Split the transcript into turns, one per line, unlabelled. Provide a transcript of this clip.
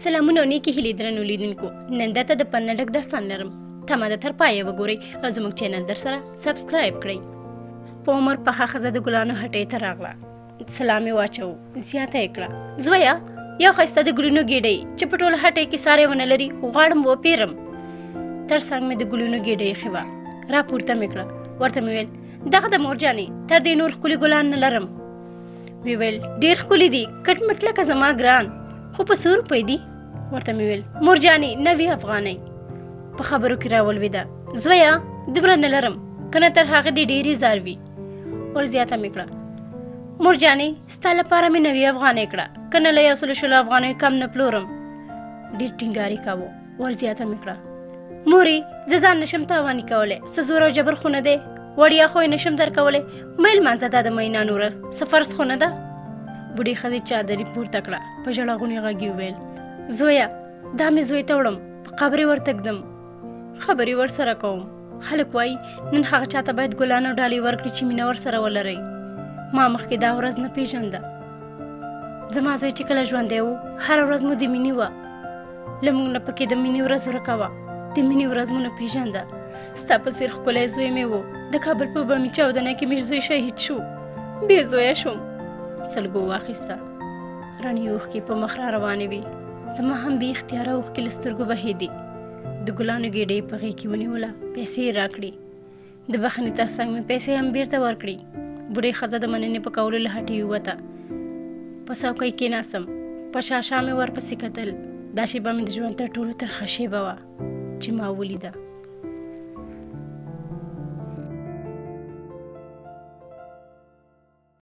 سلامونه او نیکې هیلې درنو لیدونکو، نن درته د پند نه ډک داستان لرم. تمه ده تر پایه وګورئ او زموږ چینل در سره subscribe کړئ. په عمر پخه ښځه د ګلانو هټۍ ته راغله، سلام یې واچوو، زیاته یې کړه: زویه، یو ښایسته د ګلونو ګېډۍ چې په ټوله هټۍ کې ساری ونه لري غواړم وپېرم. تر څنګ مې د ګلونو ګېډۍ ایښې وه، راپورته مې کړه، ورته مې ویل: دغه د مور جانې، تر دې نور ښکلي ګلان نه لرم. وی ویل: ډېر ښکلي دي، کټ مټ لکه زما ګران، خو په څو روپۍ دي؟ ورته مې ویل: مور جانې، 90 افغانۍ. په خبرو کې راولوېده: زویه، دومره نه لرم، که نه تر هغه دې ډېرې زار وي. ور زیاته مې کړه: مور جانې، ستا لپاره مې 90 افغانۍ کړه، که نه له 120 افغانیو کم نه پلورم. ډېر ټینګار یې کاوه. ور زیاته مې کړه: مورې، زه ځان نشم تاواني کولی، څه زور او جبر خو نه دی، وړیا خو یې نشم درکولی، مه یې لمانځه، دا د مئینانو ورځ، څه فرض خو نه ده. بوډۍ ښځې چادري پورته کړه، په ژړغوني غږ یې وویل: زویه، دا مې زوی ته وړم، په قبر یې ورته ږدم، خبرې ورسره کوم. خلک وایي نن هغه چاته باید ګلان او ډالۍ ورکړي چې مینه ورسره ولرئ. ما مخکې دا ورځ نه پېژنده. زما زوی چې کله ژوندی و، هره ورځ مو د مینې وه، له موږ نه پکې د مینې ورځ ورکه وه، د مینې ورځ مو نه پېژنده. ستا په څېر ښکلی زوی مې و، د کابل په بمي چاودنه کې مې زوی شهید شو، بې زویه شوم. سلګو واخیسته، رڼې اوښکې په مخ را روانې وې، زما هم بې اختیاره اوښکې له سترګو بهېدې. د ګلانو ګېډۍ په غېږ کې ونیوله، پیسې یې راکړې، د بخښنې تر څنګ مې پیسې هم بېرته ورکړې. بوډۍ ښځه د مننې په کولو له هټۍ ووته. په څوکۍ کېناستم، په شا شا مې ورپسې کتل. دا شېبه مې د ژوند تر ټولو ترخه شېبه وه چې ما ولیده.